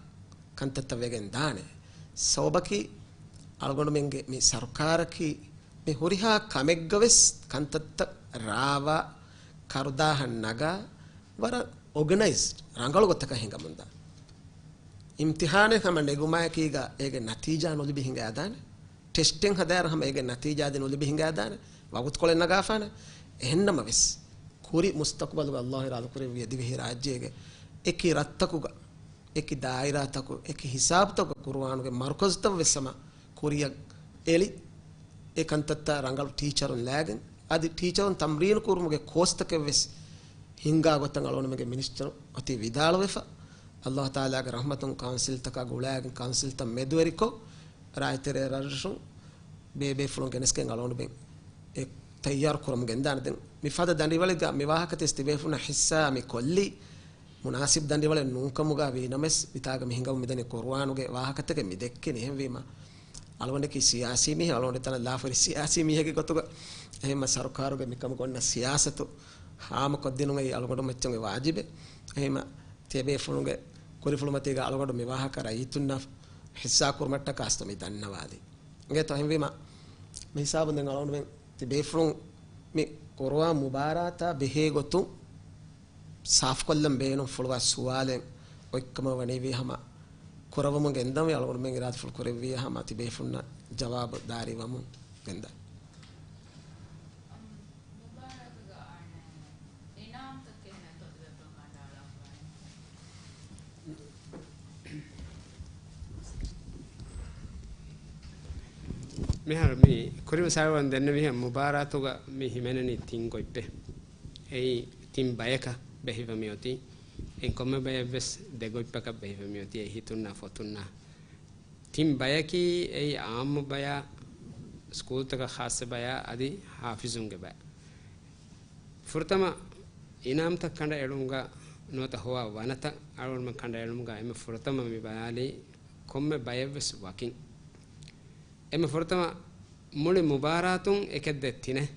ކަންތައްތައް ވެގެން ދާނެ. ސަބަބަކީ އަޅުގަނޑުމެންގެ މި ސަރުކާރަކީ މި ހުރިހާ ކަމެއްގަ ވެސް ކަންތައްތައް ރާވާ، ކަރުދާހަށް ނަގާ، ވަރަށް އޯގަނައިޒްޑް ރަނގަޅު ގޮތަކަށް ހިނގަމުންދާ. އިމްތިޙާނެއް ހަމަ ނެގުމާއެކީގަ އޭގެ ނަތީޖާ ނުލިބި ހިނގާދާނެ. ޓެސްޓެއް ހަދާއިރު ހަމަ އޭގެ ނަތީޖާ އަދި ނުލިބި ހިނގާދާނެ. ވަގުތުކޮޅެއް ނަގާފާނެ. އެހެންނަމަވެސް، ކުރި މުސްތަޤުބަލުގަ ﷲ އިރާދަކުރެއްވިޔަ ދިވެހިރާއްޖޭގެ އެކި ރަށްތަކުގަ، އެކި ދާއިރާތަކު، އެކި ހިސާބުތަކުގަ ޤުރުއާނުގެ މަރުކަޒުތައް ވެސް ހަމަ ކުރިއަށް އެޅި، އެ ކަންތައްތައް ރަނގަޅު ޓީޗަރުން ލާގެން، އަދި ޓީޗަރުން ތަމްރީނު ކުރުމުގެ ކޯސްތަކެއް ވެސް ހިންގާ ގޮތަށް އަޅުގަނޑުމެންގެ މިނިސްޓަރު އޮތީ ވިދާޅުވެފަ. ﷲ ތަޢާލާގެ ރަޙްމަތުން ކައުންސިލްތަކާ ގުޅާގެން ކައުންސިލްތައް މެދުވެރިކޮށް، ރާއްޖެތެރޭ ރަށްރަށުން ބޭބޭފުޅުން ގެނެސްގެން އަޅުގަނޑުމެން އެ ތައްޔާރު ކުރަމުން ގެންދާނެ. ދެން މިފަދަ ދަނޑިވަޅެއްގަ މި ވާހަކަތި ތިބޭފުޅުންނަށް ހިއްސާ މި ކޮށްލީ މުނާސިބް ދަނޑިވަޅެއް ނޫންކަމުގަ ވީނަމަވެސް، މިތާގަ މި ހިނގަމުން މިދަނީ ޤުރުއާނުގެ ވާހަކަތަކެއް މި ދެއްކެނީ. އެހެންވީމަ، އަޅުގަނޑަކީ ސިޔާސީ މީހެއް، އަޅުގަނޑު ތަނަށް ލާފަ ހުރި ސިޔާސީ މީހެއްގެ ގޮތުގަ. އެހެންމަ ސަރުކާރުގެ މިކަމުގަ އޮންނަ ސިޔާސަތު ހާމަކޮށްދިނުން އެއީ އަޅުގަނޑު މައްޗަށް އޮތް ވާޖިބެއް. އެހެންމަ ތިޔަބޭފުޅުންގެ ކުރިފުޅުމަތީގަ އަޅުގަނޑު މި ވާހަކަ ރައްޔިތުންނަށް ހިއްސާ ކުރުމަށްޓަކާ އަސްތަ މި ދަންނަވާލީ. އިނގޭތޯ؟ އެހެންވީމަ، މި ހިސާބުން ދެން އަޅުގަނޑުމެން ތި ބޭފުޅުން މި ޤުރުއާން މުބާރާތާ ބެހޭ ގޮތުން ސާފުކޮށްލަން ބޭނުންފުޅުވާ ސުވާލެއް އޮތްކަމަށް ވަނީވީ ހަމަ ކުރައްވަމުން ގެންދަންވީ އަޅުގަނޑުމެން އިރާދަފުޅު ކުރެއްވިއްޔާ ހަމަ ތިބޭފުންނަށް ޖަވާބު ދާރިވަމުން ގެންދަން. މުބާރާތުގަ އަނެއް އިނާމްތައް ކިހިނެއްތޯ ތިބޭފުޅުން ކަނޑައަޅާފައި؟ މިހާރު މި ކުރިން ސާވަން ދެންނެވިހެން މުބާރާތުގަ މި ހިމެނެނީ ތިން ގޮތްޕެއް. އެއީ ތިން ބަޔަކަށް ބެހިފަ މިއޮތީ. އެއިން ކޮންމެ ބަޔެއްވެސް ދެ ގޮތްޕަކަށް ބެހިފަ މިއޮތީ. އެއީ ހިތުންނާ ފޮތުންނާ. ތިން ބަޔަކީ އެއީ އާއްމު ބަޔާ، ސްކޫލްތަކަށް ޚާއްޞަ ބަޔާ، އަދި ޙާފިޒުންގެ ބަޔާ. ފުރަތަމަ އިނާމްތައް ކަނޑައެޅުމުގަ ނުވަތަ ހޮވާ ވަނަތައް އަޅުގަނޑުމެން ކަނޑައެޅުމުގަ އެންމެ ފުރަތަމަ މި ބަލާލީ ކޮންމެ ބަޔެއްވެސް ވަކިން. އެންމެ ފުރަތަމަ މުޅި މުބާރާތުން އެކެއް ދެ ތިނެއް.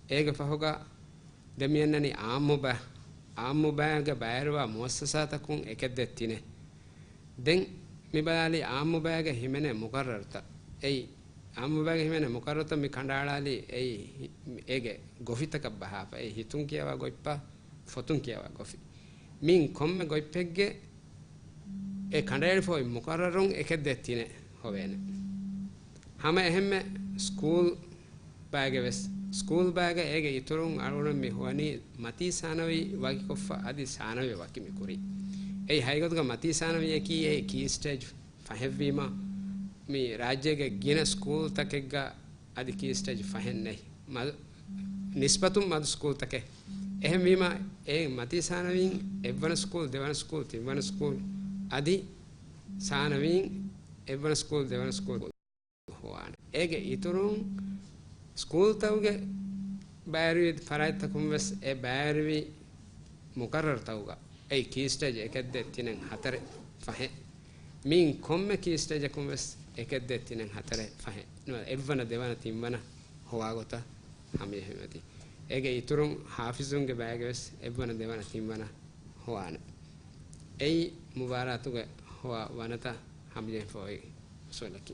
އޭގެ ފަހުގަ ދެން މި އަންނަނީ އާއްމު ބަ-، އާއްމު ބައިގެ ބައިވެރިވާ މުއައްސަސާތަކުން އެކެއް ދެ ތިނެއް. ދެން މި ބަލާލީ އާއްމު ބައިގެ ހިމެނޭ މުޤައްރަރުތައް. އެއީ އާއްމު ބައިގެ ހިމެނޭ މުޤައްރަރުތައް މި ކަނޑައަޅާލީ އެއީ އޭގެ ގޮފިތަކަށް ބަހާފަ. އެއީ ހިތުން ކިޔަވާ ގޮތްޕާ، ފޮތުން ކިޔަވާ ގޮފި. މިއިން ކޮންމެ ގޮތްޕެއްގެ އެ ކަނޑައެޅިފަ އޮތް މުޤައްރަރުން އެކެއް ދެ ތިނެއް ހޮވޭނެ. ހަމަ އެހެންމެ ސްކޫލް ބައިގެ ވެސް، ސްކޫލް ބައިގަ އޭގެ އިތުރުން އަޅުގަނޑު މި ހޮވަނީ މަތީ ސާނަވީ ވަކިކޮށްފަ އަދި ސާނަވީ ވަކި މި ކުރީ. އެއީ ހަގީގަތުގަ މަތީ ސާނަވީއަކީ އެ ކީ ސްޓޭޖް ފަހެއްވީމަ، މި ރާއްޖޭގެ ގިނަ ސްކޫލްތަކެއްގަ އަދި ކީ ސްޓޭޖް ފަހެއް ނެތް. މަ-، ނިސްބަތުން މަދު ސްކޫލްތަކެއް. އެހެންވީމަ، އެ މަތީ ސާނަވީން އެއްވަނަ ސްކޫލް، ދެވަނަ ސްކޫލް، ތިންވަނަ ސްކޫލް، އަދި ސާނަވީން އެއްވަނަ ސްކޫލް، ދެވަނަ ސްކޫލް ހޮވާނެ. އޭގެ އިތުރުން ސްކޫލްތަކުގެ ބައިވެރިވި ފަރާތްތަކުން ވެސް އެ ބައިވެރިވި މުޤައްރަރުތަކުގަ އެއީ ކީ ސްޓޭޖް އެކެއް ދެ ތިނެއް ހަތަރެއް ފަހެއް. މިއިން ކޮންމެ ކީ ސްޓޭޖަކުން ވެސް އެކެއް ދެ ތިނެއް ހަތަރެއް ފަހެއް ނުވަތަ އެއްވަނަ ދެވަނަ ތިންވަނަ ހޮވާ ގޮތަށް ހަމަޖެހިފައި އޮތީ. އޭގެ އިތުރުން ޙާފިޒުންގެ ބައިގެ ވެސް އެއްވަނަ ދެވަނަ ތިންވަނަ ހޮވާނެ. އެއީ މުބާރާތުގެ ހޮވާ ވަނަތައް ހަމަޖެހިފަ އޮތް އުސޫލަކީ.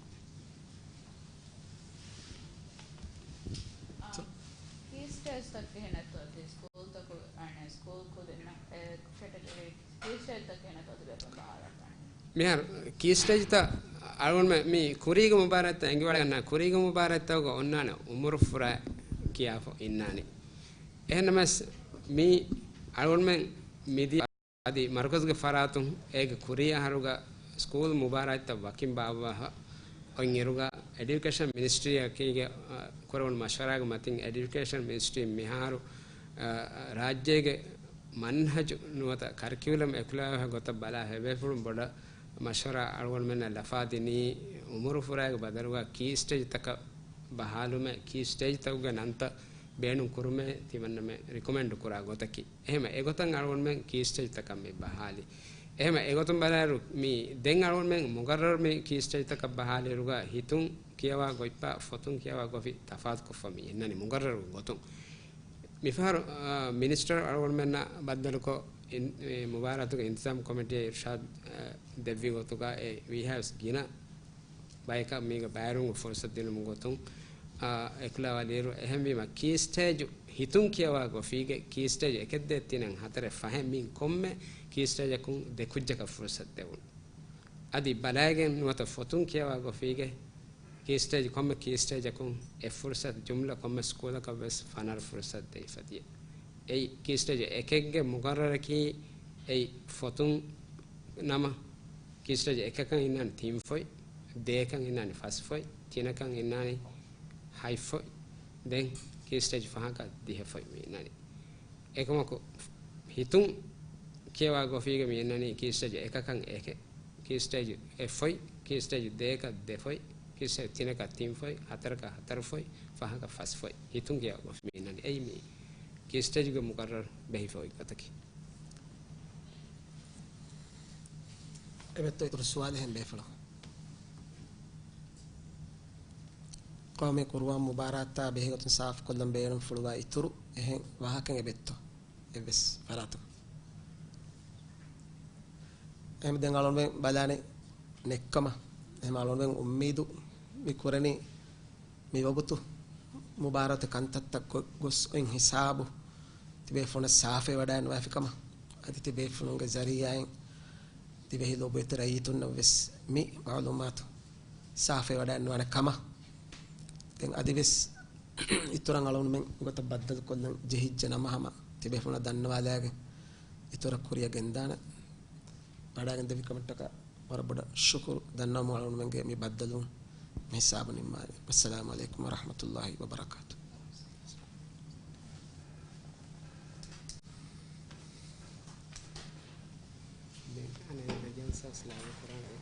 ކީ ސްޓޭޖްތައް ކިހިނެއްތޯ ތި ސްކޫލްތަކު، އަނެއް ސްކޫލް ކުދިންނަށް އެ ކެޓަގަރީ ކީ ސްޓޭޖްތައް ކިހިނެއްތޯ ތިބޭފުޅުން ބަހާލައްވާނީ؟ މިހާރު ކީ ސްޓޭޖްތައް އަޅުގަނޑުމެން މި ކުރީގެ މުބާރާތްތައް އެނގިވަޑައިގަންނަ، ކުރީގެ މުބާރާތްތަކުގަ އޮންނާނެ އުމުރު ފުރާ ކިޔާފަ އިންނާނީ. އެހެންނަމަވެސް މި އަޅުގަނޑުމެން މިދިޔަ އަދި މަރުކަޒުގެ ފަރާތުން އޭގެ ކުރީ އަހަރުގަ ސްކޫލް މުބާރާތްތައް ވަކިން ބާއްވާފަ އޮތްއިރުގަ، އެޑިއުކޭޝަން މިނިސްޓްރީއަކީގެ، އަ، ކުރެވުނު މަޝްވަރާގެ މަތިން އެޑިއުކޭޝަން މިނިސްޓްރީން މިހާރު، އަ، ރާއްޖޭގެ މަންހަޖު ނުވަތަ ކަރިކިއުލަމް އެކުލަވާ ގޮތަށް ބަލާ އެބޭފުޅުން ބޮޑަށް މަޝްވަރާ އަޅުގަނޑުމެންނަށް ލަފާދިނީ، އުމުރު ފުރާގެ ބަދަލުގަ ކީ ސްޓޭޖްތަކަށް ބަހާލުމެއް، ކީ ސްޓޭޖްތަކުގެ ނަންތައް ބޭނުން ކުރުމޭ ތިމަންނަމެ ރިކޮމެންޑް ކުރާ ގޮތަކީ. އެހެމަ އެގޮތަށް އަޅުގަނޑުމެން ކީ ސްޓޭޖްތަކަށް މި ބަހާލި. އެހެމަ އެގޮތުން ބަލާއިރު، މި ދެން އަޅުގަނޑުމެން މުގައްރަރު މި ކީ ސްޓޭޖްތަކަށް ބަހާލިއިރުގަ ހިތުން ކިޔަވާ ގޮތްޕާ ފޮތުން ކިޔަވާ ގޮފި ތަފާތުކޮށްފަ މި އިންނަނީ މުގައްރަރު ގޮތުން. މިފަހަރު، އާ، މިނިސްޓަރު އަޅުގަނޑުމެންނަށް ބައްދަލުކޮށް، އިން-، އެ، މުބާރާތުގެ އިންތިޒާމް ކޮމިޓީއަށް އިރްޝާދް، އާ، ދެއްވި ގޮތުގަ އެ ވީހާވެސް ގިނަ ބަޔަކަށް މީގަ ބައިވެރިވުމުގެ ފުރުސަތު ދިނުމުގެ ގޮތުން، އާ، އެކުލަވާލިއިރު، އެހެންވީމަ ކީ ސްޓޭޖު ހިތުން ކިޔަވާ ގޮފީގެ ކީ ސްޓޭޖު އެކެއް ދޭއް ތިނެއް ހަތަރެއް ފަހެއް މި ކޮންމެ ކީ ސްޓޭޖަކުން ދެ ކުއްޖަކަށް ފުރުސަތު ދެވުނު. އަދި ބަލައިގެން ނުވަތަ ފޮތުން ކިޔަވާ ގޮފީގެ ކީ ސްޓޭޖް ކޮންމެ ކީ ސްޓޭޖަކުން އެއް ފުރުސަތު ޖުމްލަ ކޮންމެ ސްކޫލަކަށް ވެސް ފަނަރަ ފުރުސަތު ދެވިފަ ދިޔަ. އެއީ ކީ ސްޓޭޖް އެކެއްގެ މުގައްރަރަކީ އެއީ ފޮތުން ނަމަ، ކީ ސްޓޭޖް އެކަކަށް އިންނާނެ ތިން ފޮތް، ދޭކަށް އިންނާނެ ފަސް ފޮތް، ތިނަކަށް އިންނާނެ ހަތް ފޮތް، ދެން ކީ ސްޓޭޖް ފަހަކަށް ދިހަ ފޮތް މި އިންނާނެ. އެކަމަކު، ހިތުން ކިޔަވާ ގޮފީގަ މި އިންނަނީ ކީ ސްޓޭޖް އެކަކަށް އެކެއް، ކީ ސްޓޭޖް އެއް ފޮތް، ކީ ސްޓޭޖް ދޭކަށް ދެ ފޮތް، ކީ ސްޓޭޖް ތިނަކަށް ތިން ފޮތް، ހަތަރަކަށް ހަތަރު ފޮތް، ފަހަކަށް ފަސް ފޮތް. ހިތުން ކިޔަވާ ގޮފީ މި އިންނަނީ. އެއީ މި ކީ ސްޓޭޖްގެ މުގައްރަރު ބެހިފަ އޮތް ގޮތަކީ. އެބައޮތްތޯ އިތުރު ސުވާލެއް އެހެން ބޭފުޅަކު؟ ޤައުމީ ޤުރުއާން މުބާރާތާ ބެހޭގޮތުން ސާފުކޮށްލަން ބޭނުންފުޅުވާ އިތުރު އެހެން ވާހަކައެއް އެބައޮތްތޯ؟ އެއްވެސް ފަރާތަކު. އެހެން ދެން އަޅުގަނޑުމެން ބަލާނެ ނެއްކަމަށް. އެހެން އަޅުގަނޑުމެން އުއްމީދު މި ކުރަނީ މި ވަގުތު މުބާރާތު ކަންތައްތައް ގޮ-، ގޮސް އޮތް ހިސާބު ތިބޭފުޅުންނަށް ސާފައި ވަޑައިނުވާފި ކަމަށް، އަދި ތިބޭފުޅުންގެ ޒަރީއާއިން ދިވެހި ލޮބުވެތި ރައްޔިތުންނަށް ވެސް މި މަޢުލޫމާތު ސާފައި ވަޑައިނުވާނެ ކަމަށް. ދެން އަދިވެސް އިތުރަށް އަޅުގަނޑުމެން ގޮތަށް ބައްދަލުކޮށްލަން ޖެހިއްޖެ ނަމަ، ހަމަ ތިބޭފުޅުންނަށް ދަންނަވާލައިގެން އިތުރަށް ކުރިއަށް ގެންދާނެ. ވަޑައިގެން ދެއްވި ކަމަށްޓަކާ ވަރަށް ބޮޑަށް ޝުކުރު ދަންނަވަމުން އަޅުގަނޑުމެންގެ މި ބައްދަލުވުން މި ހިސާބު ނިންމާލި. އައްސަލާމު ޢަލައިކުމް ވަރަޙްމަތުﷲި ވަބަރަކާތު. ދެން އަނެއް ރެޖަންސަސް ލާގު ކުރާނެ.